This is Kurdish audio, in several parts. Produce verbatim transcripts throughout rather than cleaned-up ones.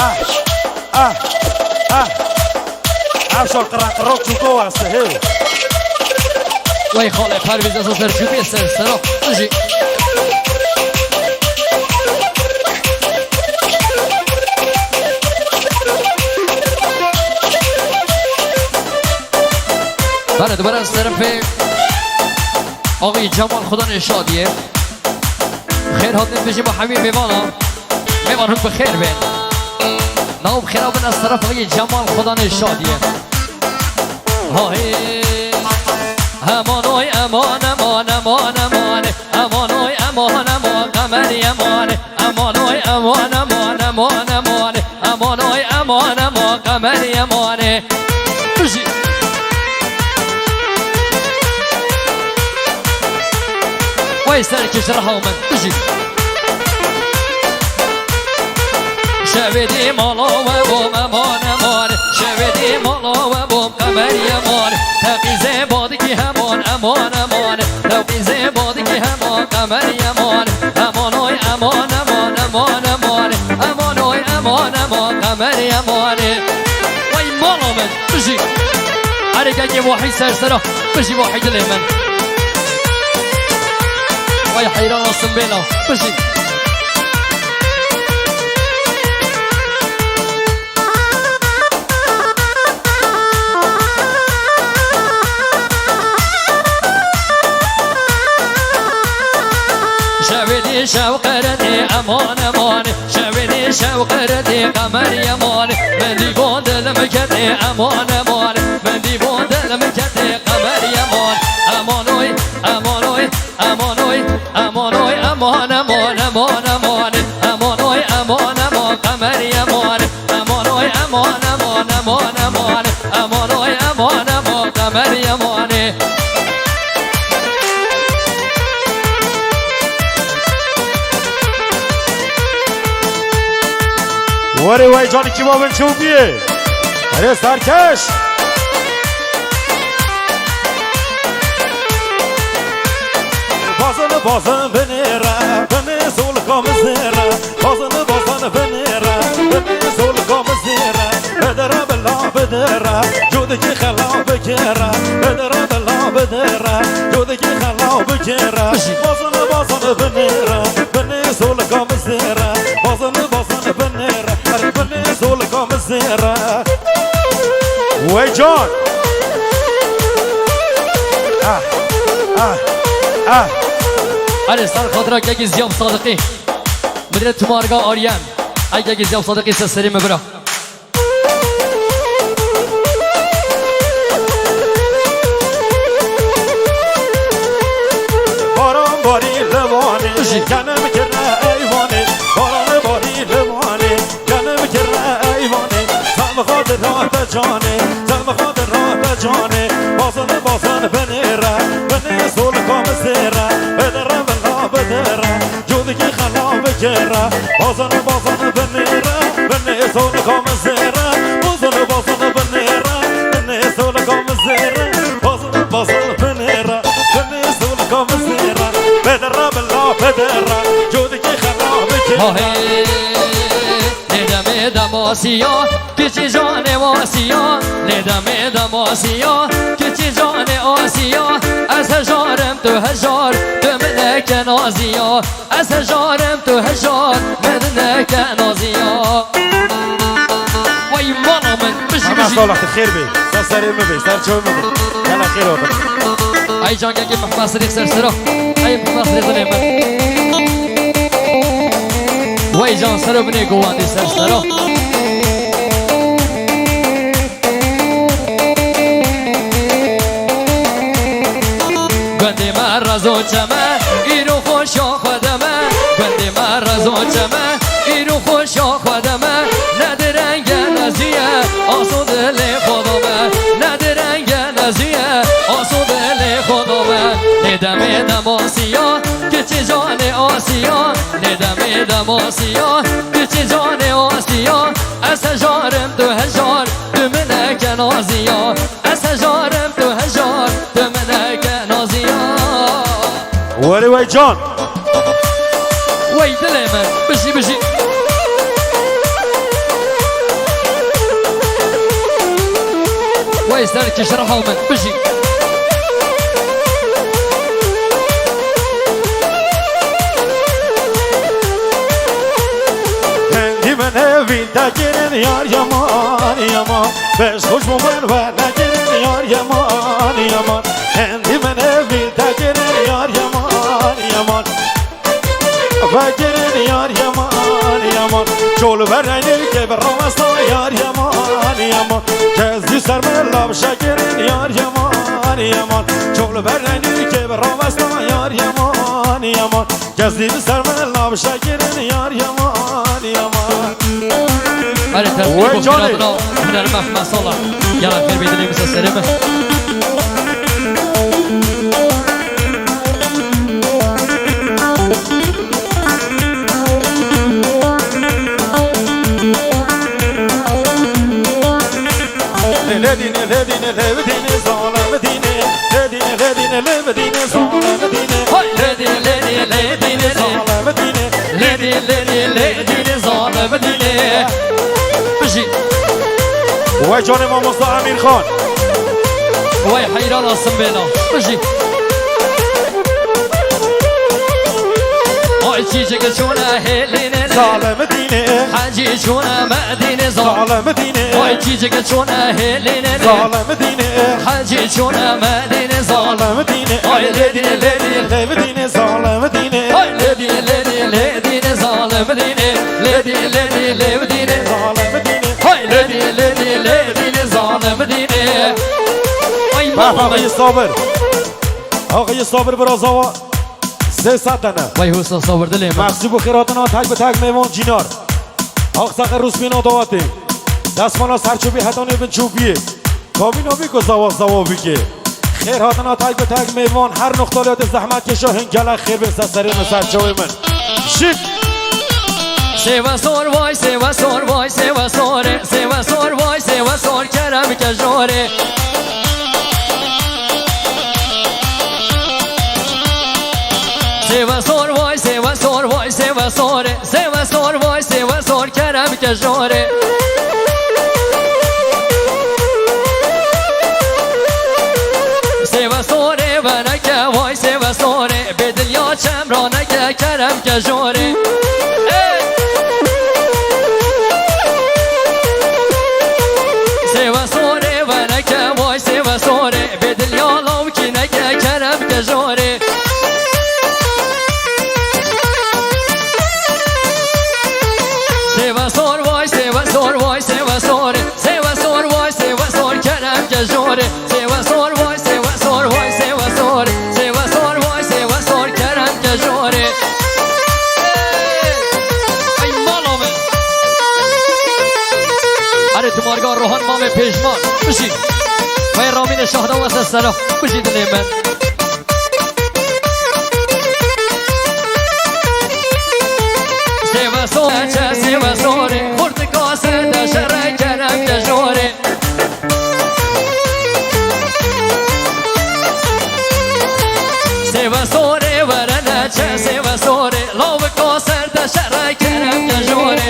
Ah, ah, ah. Ev şal qirreqirok çûko weste, hê. Wey xalê Pervîz, ez ser çûbî ser sero. Jî. Bere dibere serfê. Axî Cemal Xudanê şadiyê. Xêr hatin bijî bo hemî mêvana. Mêvan hûn bi xêr bên. Nav xêra bin ez teref axî Cemal Xudanê şadiyê. Hayê. Eman oy eman, eman, eman, eman. Eman oy eman, eman, Qemerî eman. Eman oy eman, eman, eman, eman. Eman oy eman, eman, Qemerî eman. Bijî. Wey serkê ji reha min. Bijî. Şevê dî mala we bom eman eman. Şevê dî mala we bom Qemerî eman. Teqîzê badikî heman eman eman. Teqîzê badikî heman Qemerî eman. Eman oy eman eman eman eman. Eman oy eman eman Qemerî eman. Wey mala min. Bijî. Erê kekê wahî ser sera. Bijî wahî dilê min. Wey heyran olsun bêla. Bijî. Şevê dî şev qeretê eman eman. Şevê dî şev qeretê Qemerî eman. Min dî bo dilim ketê eman eman. Min dî bo dilim ketê Qemerî eman. Eman oy, eman oy, eman oy, eman oy, eman, eman, eman, eman. Eman oy, eman, eman, Qemerî eman. Eman oy, eman, eman, eman, eman. Eman oy, eman, eman, Qemerî emanê. Werê wey canî kî bavin çewbiyê. Erê serkeş. Bazin, bazin binêre, binê solika min zêre. Bazin, bazin binêre, binê solika min zêre. Bidire bila bidire, codikî xela bikêre. Bidire bila bidire, codikî xela bikêre. Bazin, bazin binêre, binê solika min zêre. Bazin, bazin binêre, binê solika min zêre. Wey can. Ah, ah, ah. Erê ser xatira kekî Ziyab Sadiqî. Midre tumarga Aryen. Ay kekî Ziyab Sadiqî ser serê min bira. Baran barî li Wanê, Bijî. Kenim kirine eywanê. Baran barî li Wanê, kenim kirine eywanê. Zem xatir rate canê, zem xatir rate canê. Bazin, bazin binêre, binê solika min zêre. Bidire bila bidire, codikî xela bikêre. Bazin, bazin binêre, binê solika min zêre. Bazin, bazin binêre, binê solika min zêre. Bazin, bazin binêre, binê solika min zêre. Bidire bila bidire, codikî xela bikêre. Ahê, lê demê demasiya, kiçî canê wasiya. Lê demê demasiya, kiçî canê asiya. Ez hejarim tu hejar, tu min neke naziya. Ez hejarim tu hejar, min neke naziya. Wey mala min, bijî, Hema bijî. Salih, tu xêr bê. Ser serê min bê, ser çavê min bê. Gela xêr otin. Ay cankekî Mehmet Sirîk ser sero. Ay Mehmet Sirîk dilê min. Wey can sero binê govandê ser sero. Gundê me rezo çeme, îro xweşa xwe de me. Gundê me rezo çeme, îro xweşa xwe de me. Ne direnge nezî ye, aso dilê xwe de me. Ne direnge nezî ye, aso dilê xwe de me. Lê demê demasiya, kiçî canê asiya. Lê demê demasiya, kiçî canê asiya. Ez hejarim tu hejar, tu min neke naziya. Ez hejarim tu hejar, tu min neke naziya. Werê wey can. Wey dilê min, bijî, bijî. Ey ser kişir hawmin, bijî. Hindî min evî te kirin yar yaman, yaman. Beş xweş bû min we nekirin yar yaman, yaman. Hindî min evî te kirin yar yaman, yaman. Vekirin yar yaman, yaman. Çol vereynî ke bi rawesta yar yaman, yaman. Kes dî ser min lav şekirin yar yaman, yaman. Çol vereynî ke bi rawesta yar yaman, yaman. Kes dî ser min lav şekirin yar yaman, yaman. Erê, tebrik. Wey bo canê. Xêratına, hunermend Mehmet Sala. Yala, xêr bê dilê min, serê min. Lê, lê dîne, lê dîne, lê dîne, zalem dîne. Lê dîne, lê dîne, lê dîne, zalem dîne. Hay! Lê dîne, lê dîne, lê dîne, zalem dîne. Lê dîne, lê dîne, lê dîne, zalem dîne. Bijî. Wey canê mamosta Emîr Xan. Wey heyran asim bêna. Bijî. Ay çîçek çûne hêlîne. Zalem dîne. Hecî çûne Medîne. Zalem dîne. Ay çîçek çûne hêlîne. Zalem dîne. Hecî çûne Medîne. Zalem dîne. Ay lê dîne, lê dîne. Lê dîne, zalem dîne. Hay lê dîne, lê dîne, lê dîne, zalem dîne. Lê dîne, lê dîne, lê dîne. Zalem dîne. Hay lê dîne, lê dîne, lê dîne, zalem dîne. Ay Bak, bak, bak. Ağayı Sabir. Ağayı Sabir biraz hava. Sê sed tane. Vay Hüsa Sabir dilê min. Mahsûb û xêratina tek bi tek mêvan cînar. Axsaqa Rûspîna dawetê. Destmala serçopî hetanê bin çopiyê. Kamîna bî ku zawa zawa bike. Xêr hatina tek bi tek mêvan her nuqtaliyatê zehmet keşa hin gelek xêr bin ser serê min ser çawê min. Şif. Sêve sor vay, sêve sor vay, sêve sor, sêve sor vay, sêve sor kerem ke jorê. Sêve sor vay, sêve sor vay, sêve sor, sêve sor vay, sêve sor kerem ke jorê. Sêve sorê veneke vay, sêve sorê bêdilya çemraneke kerem ke jorê. Ey! Sêve sorê veneke vay, sêve sorê bêdilya lawkîneke kerem ke jorê. Sêve sor vay, sêve sor vay, sêve sor. Sêve sor vay, sêve sor kerem ke jorê. Sêve sor vay, sêve sor vay, sêve sor. Sêve sor vay, sêve sor kerem ke jorê. Ey mala min. Erê tu marga rohan mamê pêjman. Bijî. Vay ramîne şahda wese sera. Bijî dilê min. Sêve sor, çe sêve sorê, xurtika ser de şere kerem ke jorê. Sêve sorê, were ne çe sêve sorê, lawika ser de şere kerem ke jorê.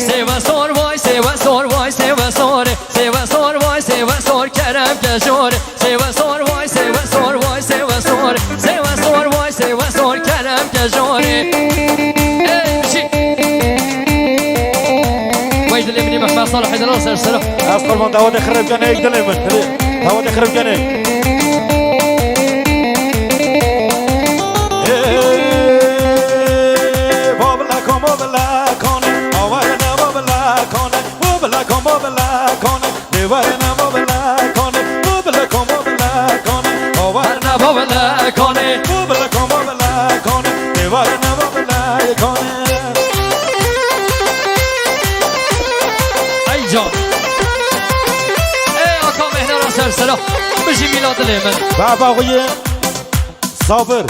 Sêve sor vay, sêve sor vay, sêve sorê. Sêve sor vay, sêve sor kerem ke jorê. Sêve sor vay, sêve sor vay, sêve sor. Sêve sor vay, sêve sor kerem ke jorê. Ey şî. Vay dilê min, Mehmet Salih, Heyder ser sera. Ez qurban, dawetê xirab kene, ey dilê min. Dawetê xirab kene. Ey, babla kom, babla kone. Awa ne babla kone. Bobila kon, bobila kon, dêwarê ne bobila kon, bobila kon, bobila kon, bobila ne bobila kon, bobila kon, bobila kon, dêwarê ne bobila kon. Ey can. Ey aka Mehnara ser sera. Bijî mîna dilê min. Baba xwe ye. Sabir.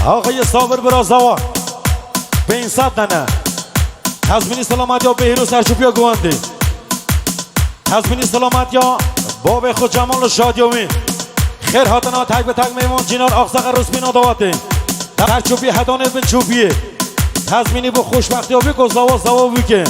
Axayê Sabir bira Zawa. Pênc sed dene. Tezmînî selametiya Bêhîr û Serçûpiya Guwendî. Tezmînî selametiya bavê xwe Cemal û şadiya wî. Xêr hatina tek bi tek mêvan cînar axsaqa rûspîna dawetê. Serçûpî hetanê bin çûpiyê. Tezmînî bo xoşbextiya wî ku zawa zawa wî ke.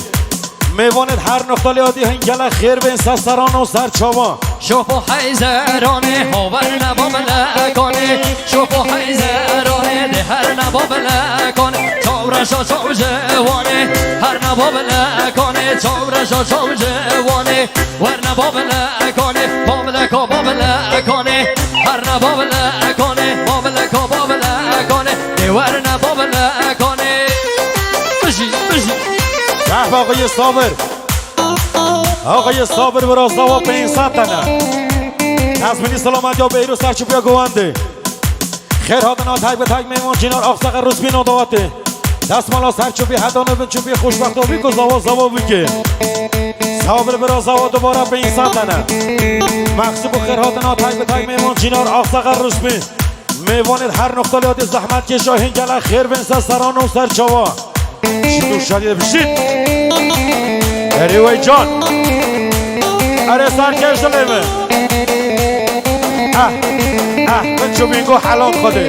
Mêvanên her nuqtalê adî hin gelek xêr bên ser seran û ser çavan. Şopo heyzeranê, haver ne bablekanê. Şopo heyzeranê, de her ne bablekanê. Çaw reşa çaw ciwanê, her ne bablekanê. Çaw reşa çaw ciwanê. Werne bablekanê, bableko bablekanê. Werne bablekanê, bableko bablekanê. Ê werne bablekanê. Bijî, bijî. Geh be axayê Sabir. Axayê Sabir, biraz dava pênc sed tane. Tezmînî selametiya Beyrû Serçûpiya Govendê. Xêr hatina tek bi tek mêvan Cînar Axsaqa Rûspî Nadawatê. Destmala ser çûbî, hedana bin çûbî, xoşbexta wî ku zawa zawa wî ke. Sabir bira zawa dubare pênc sed tane. Mexsûb û xêr hatina tek bi tek mêvan Cînar Axsaqa Rûspî. Mêvanên her nuqtalê adî zehmet kêşa hin gelek xêr bên ser seran û ser çawa. Şît û şadî de bişît. Erê wey can. Erê serkêş dilê min. Eh, eh, min çûbîngo helal Xwedê.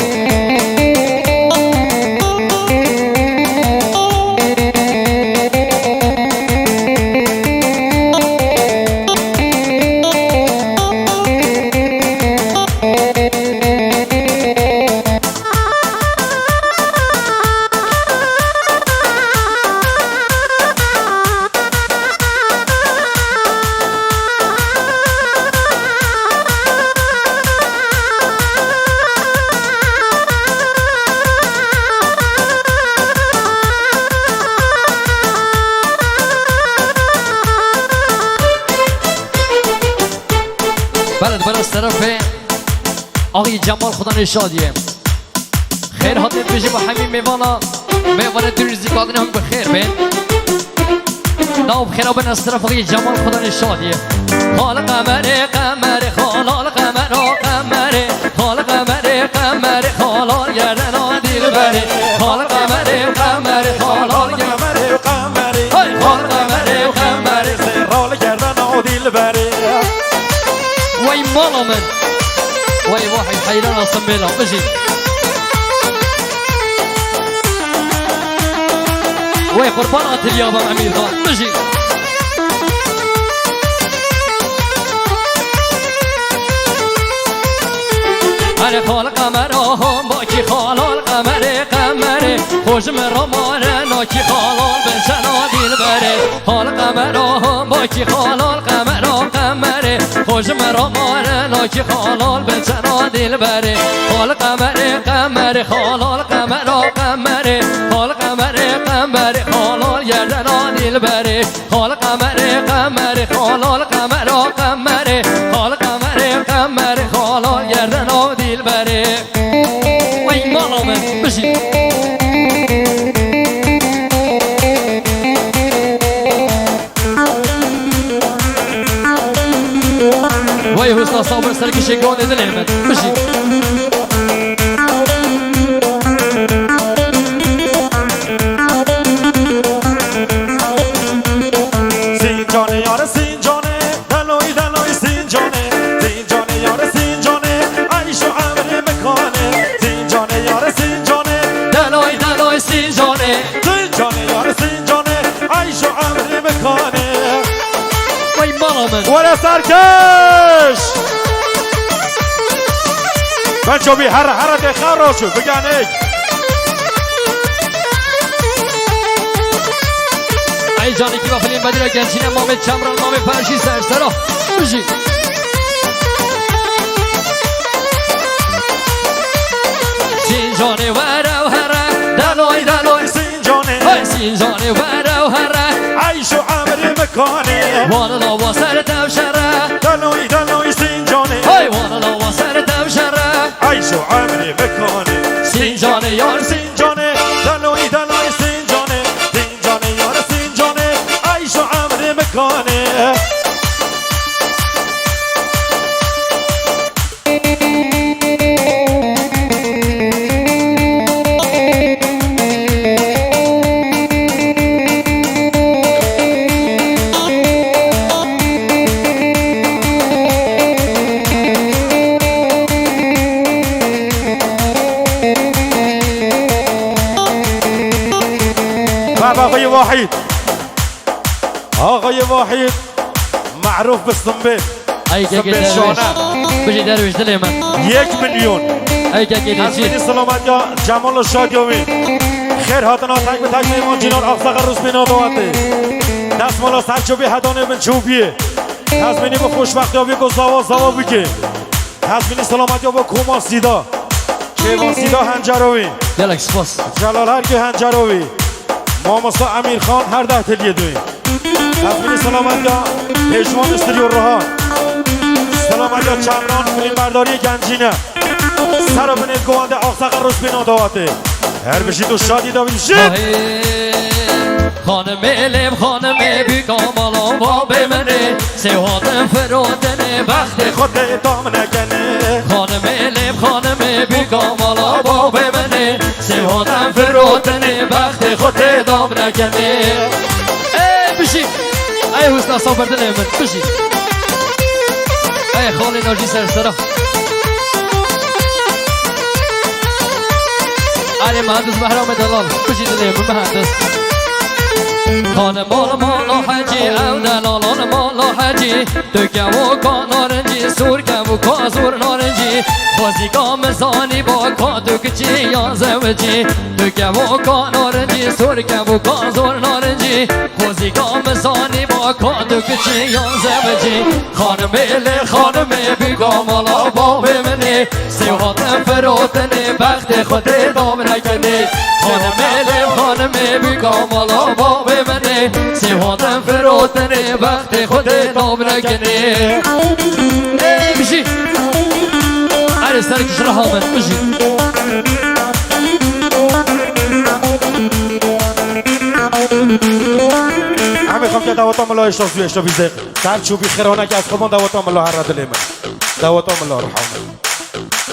Beled, beled, serefê Axî Cemal Xudanê şadiye. Xêr hatin bijî bo hemî mêvana, mêvanê dûr nîzîk hatine hûn bi xêr bên. Nav xêra bin ez teref Axî Cemal Xudanê şadiye. Xal Qemerê, Qemerê, xalal Qemero, Qemerê. Xal Qemerê, Qemerê, xalal gerdena dilberê. Xal Qemerê, Qemerê, xalal Qemerê, Qemerê. Hey, xal Qemerê, Qemerê, xalal gerdena dilberê. Wey mala min. Wey vay heyran asım bela. Bijî. Wey qurban atiliya bam Emîr Xan. Bijî. Erê xal Qemer aham bakî xalal Qemerê Qemerê. Xojim ramare nakî xalal bin sena dilberê. Xal Qemer aham bakî xalal Qemera Qemerê. Xojim ramare nakî xalal bin sena dilberê. Xal Qemerê Qemerê xalal Qemera Qemerê. Xal Qemerê Qemerê xalal gerdena dilberê. Xal Qemerê Qemerê xalal Qemera Qemerê. Xal Qemerê Qemerê xalal gerdena dilberê. Wey mala min, bijî. Wey husna sabir serkişê gandê dilê min, bijî. Sincanê yare Sincanê, deloy deloy Sincanê, Sincanê yare Sincanê, eyşo emrê mikanê. Sincanê yare Sincanê, deloy deloy Sincanê, Sincanê yare Sincanê, eyşo emrê mikanê. Wey mala min. Were serkeş. Ben çobî here here tê xera çû bigenik. Ey canî kî vafilîn bedira gençîne mamê Çemran mamê Perşî sersera. Bijî. Sincanê were û here. Deloy deloy Sincanê. Hey Sincanê were û here. Eyşo emrê mikanê. Wan lawa ser dev şere. Deloy deloy Sincanê. Hey wan lawa ser dev şere. Eyşo emrê mikanê. Sincanê yar Sincanê. Deloy deloy Sincanê. Sincanê yar Sincanê. Eyşo emrê mikanê. آقای واحد. آقای واحد، معروف به سنبل. Ey kekê سنبل derwêş. شانه. Bijî derwêş dilê min. یک میلیون. Ey kekê Hezmînî dêçî. Selametiya Cemal û Şadiya wî. Xêr hatina tek bi tek mêvancînan Aqsaqa Rûspêna dawetê. Destmala ser çopî hetanê bin çopiyê. Hezmînî bi xoşbextiya wî ku zawa zawa bike. Hezmînî selametiya bo Koma Sîda. Kêvan Sîda Hencerovî. Gelek spas. Celal Herkê Hencerovî. Mamosta Emîr Xan her deh tiliyê duyê. Hezmînî selametiya Pêşwan Stiriyo Rihan. Selametiya Çemran Filmberdariyê Gencîne. Ser binê govende Aqsaqa Rûspêna dawetê. Her bijî tu şadî de bijî. Xanimê lêm xanimê bîka mala babê min ê. Sê hatin firotinê bextê xwe tê dam nekenê. Xanimê lêm xanimê bîka mala babê min ê. Sê hatin firotinê bextê xwe tê dam nekenê. Ey bijî. Ey husna sabir dilê min. Bijî. Ey xalê nacî ser sera. Erê mühendis Behramê delal. Bijî dilê min mühendis. Xanim ol mala hecî, ew delalan mala hecî. Tu kevoka narincî, sor kevoka zor narincî. Xwezîka min zanî ba ka tu kiçî ya zewicî. Tu kevoka narincî, sor kevoka zor narincî. Xwezîka min zanî ba ka tu kiçî ya zewicî. Xanimê lê xanimê bîka mala babê min ê. Sê hatin firotinê bextê xwe tê dam nekenê. Xanimê lê xanimê bîka mala babê min ê. Sê hatin firotinê bextê xwe tê dam nekenê. Ey bijî. Erê serek ji riha min bijî. Emê xemke daweta min lo eşta zû eşta bîzê. Ser çûbî xêr hona kes xwe ban daweta min lo herre dilê min. Daweta min lo ruha min.